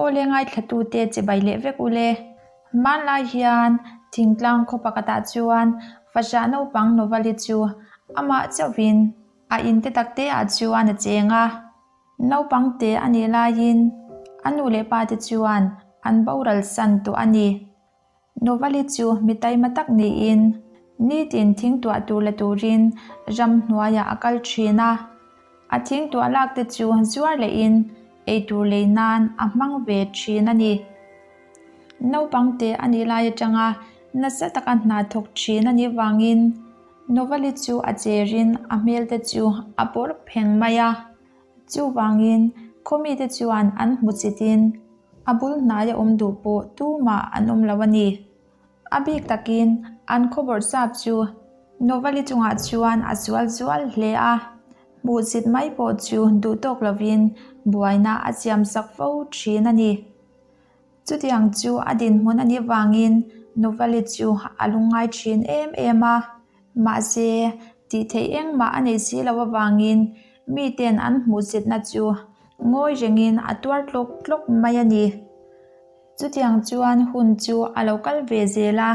Awle ngaithlatute chibai leh vek ule. Hmanlai hian thingtlang khaw pakhatah chuan fahrah naupang Novali chu amah chauhvin a in te tak te ah chuan a cheng a. Naupang te a nih laiin a nu leh pa te chuan an boral san tawh a ni. Novali chu mi taima tak niin nitin thing tuah tur la turin ramhnuaiah a kal thin a. A thing tuah lak te chu zuar lehin eitur lei nan a hmang ve thin a ni. Naupang te a nih lai atanga nasa taka hna thawk thin a nih vangin Novali chu a cherin a hmel te chu a pawr pheng mai a. Chuvangin khawmite chuan an hmu chitin a bul hnaia awm duh pawh tumah an awm lo a ni. A bik takin an khawbawrh sap chu Novali chungah chuan a sual zual hle a, hmuhsit mai pawh chu duh tawk lovin buaina a siam sak fo thin a ni. Chutiang chu a dinhmun a nih vangin Novali chu a lungngai thin em em a, mahse tih theih engmah a nei si lo avangin miten an hmuhsitna chu ngawi rengin a tuar tlawk tlawk mai a ni. Chutiang chuan hun chu a lo kal ve zel a,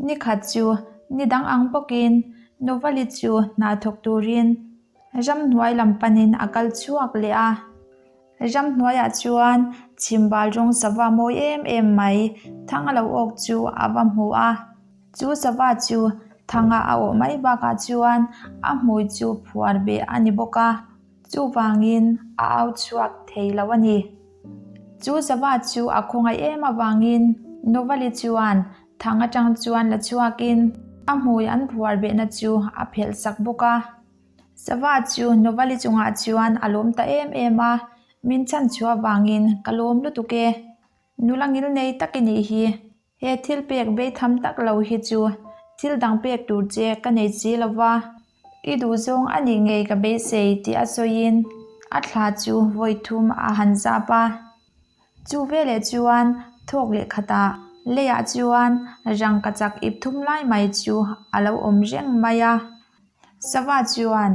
ni khat chu ni dang ang bawkin Novali chu hna thawk turin ramhnuai lam panin a kal chhuak leh a. Ramhnuaiah chuan chhimbal rawng sava mawi em em mai thang a lo awk chu a va hmu a. Chu sava chu thanga a awh mai bakah chuan a hmui chu phuar beh a ni bawk a, chuvangin a au chhuak thei lo a ni. Chu sava chu a khawngaih em avangin Novali chuan thang atang chuan la chhuakin a hmui an phuar behna chu a phelh sak bawk a. Sava chu Novali chungah chuan a lawm ta em em a, min chhan chhuah avangin ka lawm lutuk e. Nula ngil nei tak i nih hi. He thil pek bei tham tak lo hi chu thil dang pek tur che ka nei si lo va, i duhzawng a nih ngei ka beisei tih a sawiin a thla chu vawi thum a han zap a. Chu veleh chuan thawk leh khatah leiah chuan rangka chak ip thum lai mai chu a lo awm reng mai a. Sava chuan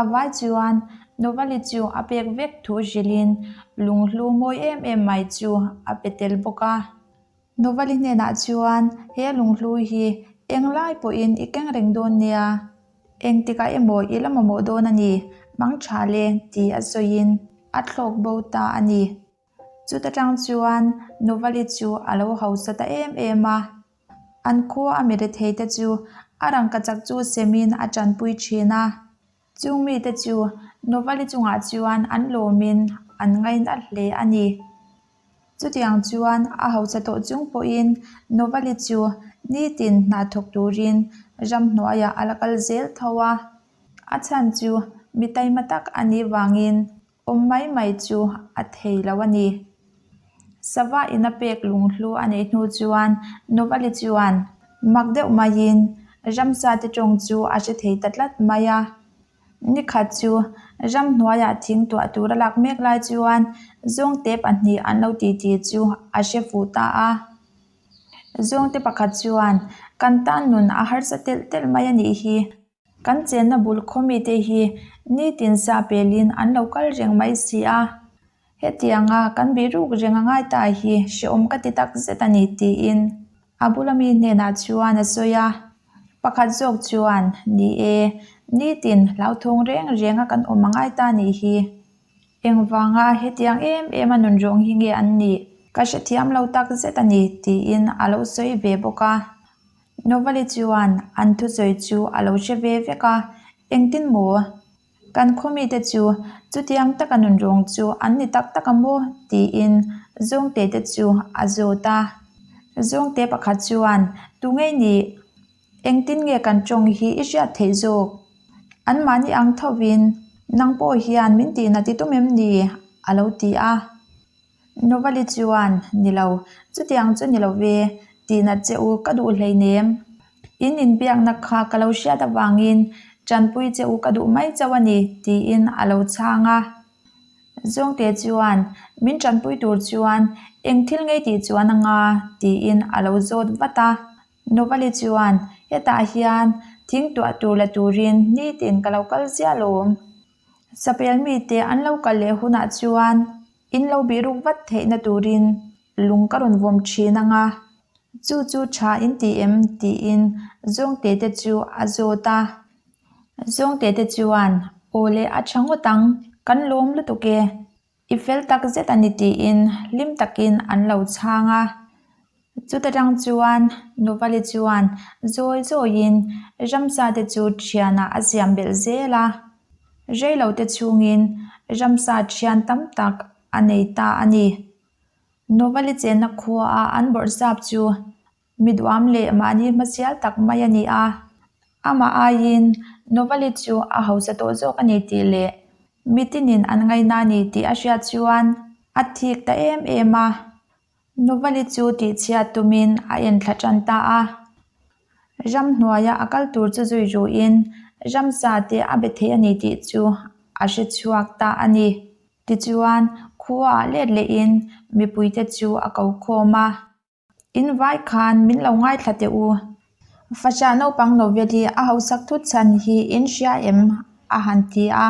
a vai chuan Novali chu a pek vek thu hrilhin lunghlu mawi em em mai chu a pe tel bawk a. Novali hnenah chuan he lunghlui hi englai pawhin i keng reng dawn nia, engtikah emaw i la mamawh dawn a ni, mang tha le tih a sawiin a thlawk bo ta a ni. Chuta tang chuan Novali chu a lo hausa ta em em a, an khua a mi rethei te chu a rangkachak chu semin a tanpui thin a. Chung mite chu Novali chungah chuan an lawmin an ngaina hle a ni. Chutiang chuan a hausa tawh chung pawhin Novali chu nitin hna thawk turin ramhnuaiah a la kal zel tho a. A chhan chu mi taima tak a nih vangin Awm mai mai chu a thei lo a ni. Sava in a pek lunghlu a neih hnu chuan Novali chuan mak deuh maiin ramsa te tawng chu a hre thei ta tlat mai a. Nikhat chu ramhnuaiah thing tuah tur a lak mek lai chuan zawngte pahnih an lo titi chu a hre fuh ta a. Zawngte pakhat chuan kan tan nun a harsa telh telh mai a nih hi. Kan chenna bul khaw mite hi nitin sa pelin an lo kal reng mai si a, hetianga kan bihruk reng a ngai ta hi hrehawm ka ti tak zet a ni tiin a bula mi hnenah chuan a sawi a. Pakhat zawk chuan, Ni e, nitin hlauthawng reng renga kan awm a ngai ta nih hi. Engvanga hetiang em em a nunrawng hi nge an nih? Ka hrethiam lo tak zet a ni tiin a lo sawi ve bawk a. Novali chuan an thusawi chu a lo hre ve vek a, Engtin maw? Kan khaw mite chu chutiang taka nunrawng chu an ni tak tak a maw? tiin Zawngte te chu a zawt a. Zawngte pakhat chuan, Tu ngei nih? Engtin nge kan tawng hi i hriat theih zawk? Anmahni ang thovin nang pawh hian min tihna ti tum em ni? a lo ti a. Novali chuan, Ni lo, chutiang chu ni lo ve, tihnat che u ka duh hleinem. In inbiakna kha ka lo hriat avangin tanpui che u ka duh mai chauh a ni, tiin a lo chhang a. Zawngte chuan, Min tanpui tur chuan eng thil ngei tih chuan anga? tiin a lo zawt vat a. Novali chuan, Hetah hian thing tuah tur la turin nitin ka lo kal ziah lawm. Sapel mite an lo kal leh hunah chuan. In lo bihruk vat theihna turin lung ka rawn vawm thin ang a, chu chu tha in ti em? tiin Zawngte te chu a zawt a. Zawngte te chuan, Aw le a tha ngawt ang, kan lawm lutuk e. I fel tak zet a ni tiin hlim takin an lo chhang a. Chuta tang chuan Nuvali chuan zawi zawiin ramsa te chu thianah a siam belh zel a. Reilo te chhungin ramsa thian tam tak a nei ta a ni. Nuvali chenna khuaa an bawrhsap chu Mi duam leh mahni hmasial tak mai a ni a, amah aiin Novali chu a hausa tawh zawk a ni tih leh mitinin an ngaina a ni tih a hriat chuan a thik ta em em a. Novali chu tihchhiat tumin a enthla tan ta a. Ramhnuaia a kal tur chu zui ruin ramsa te a be thei a ni tih chu a hre chhuak ta a ni. Tichuan, khuaah let lehin mipuite chu a ko khawm a. In vai khan min lo ngaithla teh u. Fahrah naupang novel hi a hausak thut chhan hi in hria em? a han ti a.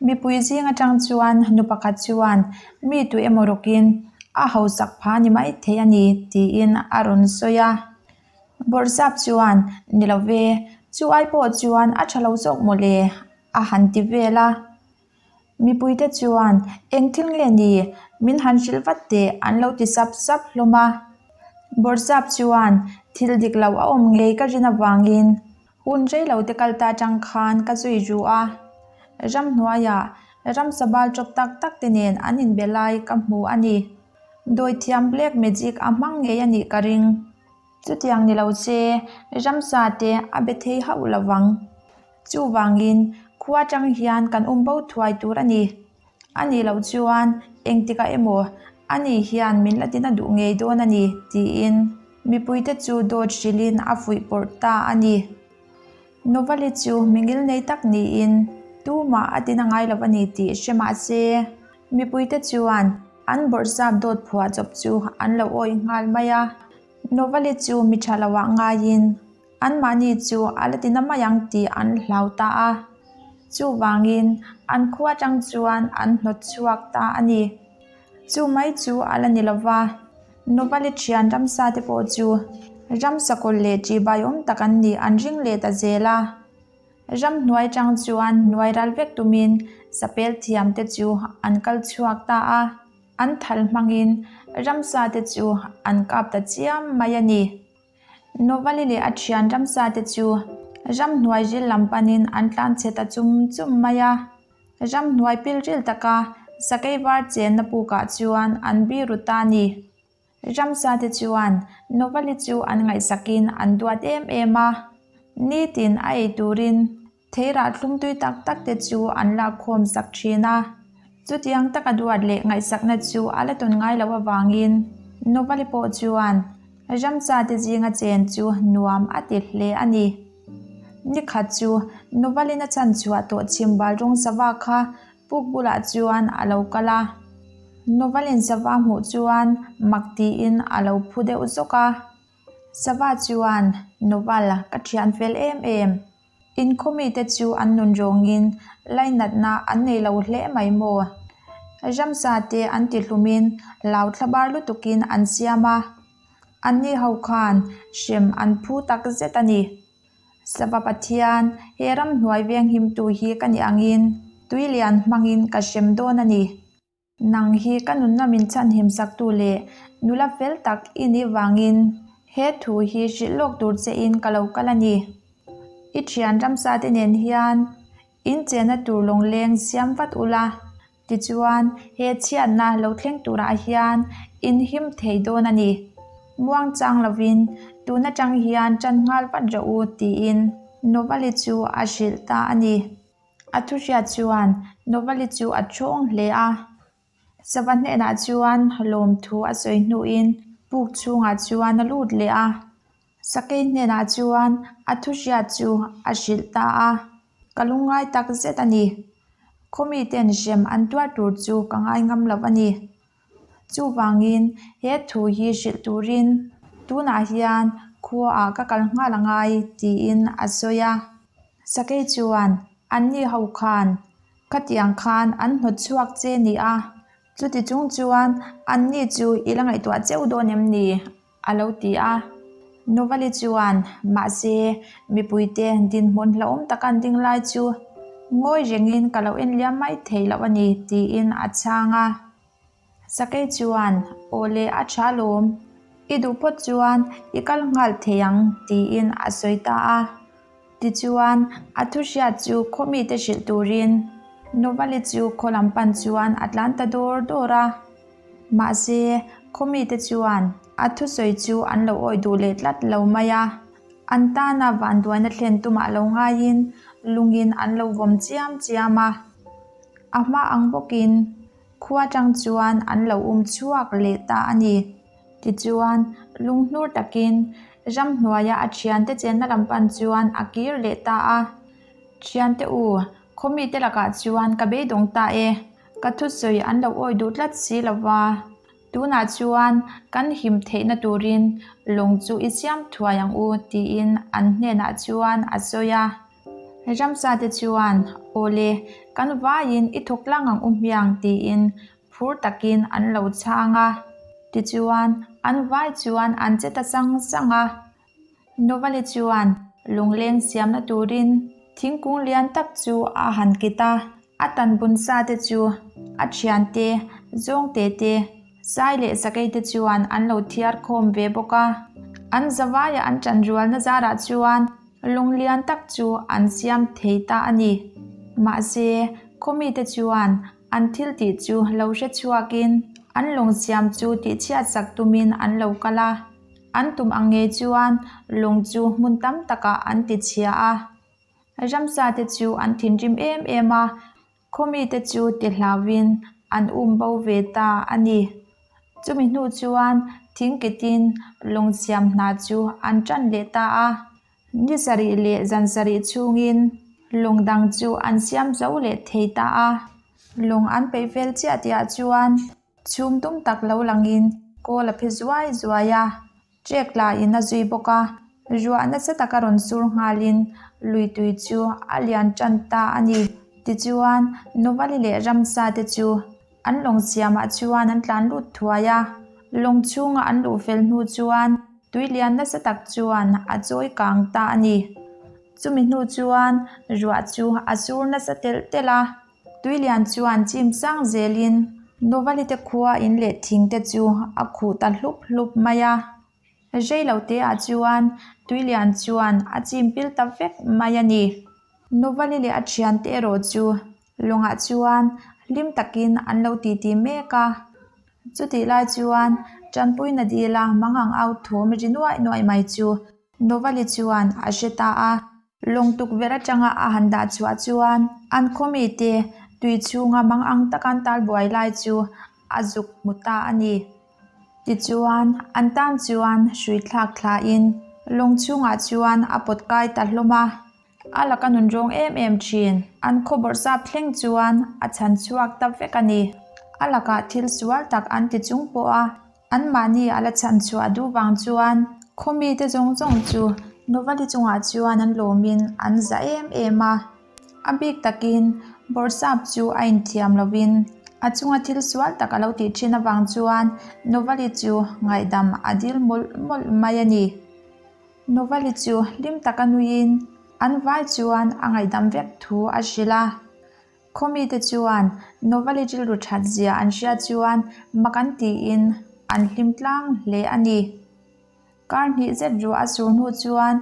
Mipui zing atang chuan nu pakhat chuan mi tu emaw rawkin a hausak pha ni mai thei a ni tiin a rawn sawi a. Bawrhsap chuan ni lo ve, chu ai pawh chuan a tha lo zawk mawle a han ti vel a. Mipuite chuan, Eng thil nge ni? Min han hrilh vat teh, an lo ti sap sap hlawm a. Bawrhsap chuan, Thil dik lo a awm ngei ka rin avangin hun rei lo te kal ta tang khan ka zui ru a. Ramhnuaiah ramsa bal tawp tak tak te nen an inbe lai ka hmu a ni. Dawithiam black magic a hmang ngei a nih ka ring. Chutiang ni lo se, ramsa te a be thei hauh lo vang. Chuvangin, khua atang hian kan um bo thuai tur a ni. A nih loh chuan engtikah emaw a ni hian min la tina duh ngei dawn a ni, tiin mipuite chu dawt hrilhin a fuih pawrh ta a ni. Novali chu mi ngilnei tak niin tumah a tina ngai lo a ni tih hre mah se, mipuite chuan an bawrhsap dawt phuah chawp chu an lo awih nghal mai a. Novali chu mi tha loah ngaiin Anmahni chu a la tina mai ang tih an hlau ta a, chuvangin an khua atang chuan an hnawt chhuak ta a ni. Chu mai chu a la ni lova, Novali thian ramsa te pawh chu ramsa kawlh leh ṭihbai awm tak an nih an ring leh ta zel a. Ramhnuai atang chuan hnuai ral vek tumin sapel thiam te chu an kal chhuak ta a, an thal hmangin ramsa te chu an kap ta chiam mai a ni. Novali leh a thian ramsa te chu ramhnuai ril lam panin an tlan chhe ta chum chum mai a. Ramhnuai pil ril taka sakei var chenna pukah chuan an biru ta a ni. Ramsa te chuan Novali chu an ngaihsakin an duat em em a. Nitin a ei turin Theirah thlum tui tak tak te chu an lak khawm sak thin a. Chutiang taka duat leh ngaihsakna chu a la tawn ngai loh avangin Novali pawh chuan ramsa te zinga chen chu nuam a ti hle a ni. Nikhat chu Novalin a chhan chhuah tawh chhimbal rawng sava kha puk bulah chuan a lo kal a. Novalin sava hmuh chuan mak tiin a lo phu deuh zawk a. Sava chuan, Noval, ka thian fel em em. Inkhawmite chu an nun rawngin lainatna an nei lo hle mai maw? Ramsa te an ti hlumin lau thlabar lutukin an siam a, anni ho khan hrem an phu tak zet a ni. Sava Pathian, he ramhnuai venghimtu hi ka nih angin tuilian hmangin ka hrem dawn a ni. Nang hi ka nunna min chhanhim saktu leh nula fel tak i nih vangin he thu hi hrilh lawk tur che in ka lo kal a ni. I thian ramsa te nen hian in chenna tur lawngleng siam vat ula, tichuan he chhiatna lo thleng turah hian in him thei dawn a ni. Muang chang lovin tun atang hian tan nghal vat rawh u tiin Novali chu a hrilh ta a ni. A thu hriat chuan Novali chu a thawng hle a. Sava hnenah chuan lawmthu a sawi hnuin puk chhungah chuan a lut leh a. Sakei hnenah chuan a thu hriat chu a hrilh ta a, Ka lungngai tak zet a ni. Khawmiten hrem an tuar tur chu ka ngai ngam lo a ni. Chuvangin he thu hi hrilh turin tunah hian khuaah ka kal nghal angai tiin a sawi a. Sakei chuan anni ho khan khatiang khan an hnawt chhuak che ni a. Chuti chung chuan anni chu i la ngaihtuah cheu dawn em ni? a lo ti a. Nuvali chuan, Mahse, mipuite dinhmun hlauhawm taka an ding lai chu ngawi rengin ka lo en liam mai thei loh a ni, tiin a chhang a. Sakei chuan, Aw le, a tha lawm. I duh phawt chuan i kal nghal thei ang, tiin a sawi ta a. Tichuan, a thu hriat chu khaw mite hrilh turin Nuvali chu khaw lam pan chuan a tlan ta dawr dawr a. Mahse, khaw mite chuan a thusawi chu an lo awih duh leh tlat lo mai a. An tana vanduaina thlen tumah lo ngaiin lungin an lo vawm chiam chiam a. A hma ang bawkin Khua atang chuan an lo um chhuak leh ta a ni. Tichuan, lunghnur takin ramhnuaia a thiante chenna lam pan chuan a kir leh ta a. Thiante u, khaw mite lakah chuan ka beidawng ta e, ka thusawi an lo awi duh tlat si lo va. Tunah chuan kan him theihna turin lawng chu i siam thuai ang u, tiin an hnenah chuan a sawi a. Ramsa te chuan, Awle, kan vaiin i thawk tlang ang u hmiang tiin phur takin an lo chhang a. Tichuan, an vai chuan an che ta sang sang a. Nuvali chuan lungleng siamna turin thingkung lian tak chu a han kit a. A tan bun sa te chu a thiante, zawngte te, Sai leh sakei te chuan an lo thiar khawm ve bawk a. An zavaia an tanrualna zarah chuan lung lian tak chu an siam thei ta a ni. Mahse, khaw mite chuan an thil tih chu lo hre chhuakin an lung siam chu tihchhiat sak tumin an lo kal a. An tum ang ngei chuan lung chu hmun tam takah an tichhia a. Ramsa te chu an thinrim em em a. Khaw mite chu ti hlauhin an um bo ve ta a ni. Chumi hnu chuan thingketin lung siam hna chu an tan leh ta a. Ni sarih leh zan sarih chhungin lung dang chu an siam zo leh thei ta a. Lung an peih vel chiah tihah chuan chhum tum tak lo langin kawl a phe zuai zuai a. Trek la in a zui bawk a, ruah nasa taka rawn sur nghalin lui tui chu a lian tan ta a ni. Tichuan, Nuvali leh Ramsa te chu an lawng siamah chuan an tlan lut thuai a, lawng chhunga an luh fel hnu chuan tui lian nasa tak chuan a chawi kang ta a ni. Chumi hnu chuan ruah chu a sur nasa telh telh a. Tuilian chuan chim sang zelin Nuvali te khua in leh thing te chu a khuh ta hlup hlup mai a. Rei lo te ah chuan Tuilian chuan a chim pil ta vek mai a ni. Nuvali leh a thian te erawh chu lawngah chuan hlim takin an lo titi mek a. Chutih lai chuan Tanpuina dila mangang au thawm ri nuaih nuaih mai chu Nuvali chuan a hre ta a. Lawng tukverh atanga a han dah chhuah chuan an khaw mite tui chhunga mang ang taka an tal buai lai chu a zuk hmu ta a ni. Tichuan, an tan chuan hrui thlak thlain lawng chhungah chuan a pawt kai ta hlawm a. A laka nun rawng em em thin. An khaw bawrhsap thleng chuan a chhan chhuak ta vek a ni. A lakah thil sual tak an ti chung pawh a. Anmahni a la chhan chhuah duh vang chuan khaw mite zawng zawng chu Nuvali chungah chuan an lawmin an za em em a. A bik takin Bawrhsap chu a inthiam lovin a chunga thil sual tak a lo tih thin avang chuan Nuvali chu ngaihdam a dil mawlh mawlh mai a ni. Nuvali chu hlim taka nuiin an vai chuan a ngaihdam vek thu a hrilh a. Khaw mite chuan Novali rilru that zia an hriat chuan mak an tiin an hlim tlang hle a ni. Kar hnih zet ruah a sur hnu chuan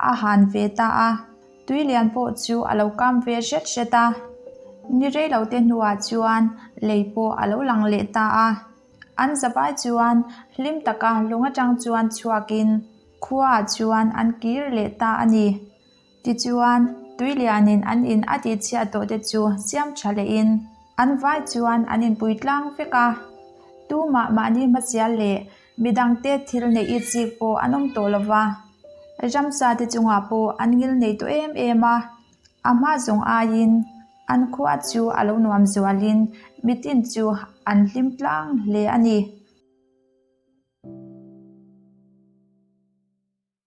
a han ve ta a, tui lian pawh chu a lo kam ve hret hret a. Ni rei lo te hnuah chuan lei pawh a lo lang leh ta a. An zavai chuan hlim taka lung atang chuan chhuakin khuaah chuan an kir leh ta a ni. Tichuan, Tuilianin an in a tihchhiat tawh te chu siam tha lehin an vai chuan an inpui tlang vek a. Tumah mahni hmasial leh midangte thil neih i chik pawh an awm tawh lo va. Ramsa te chungah pawh an ngil nei tawh em em a. A hma zawng aiin an khua chu a lo nuam zualin mitin chu an hlim tlang hle a ni.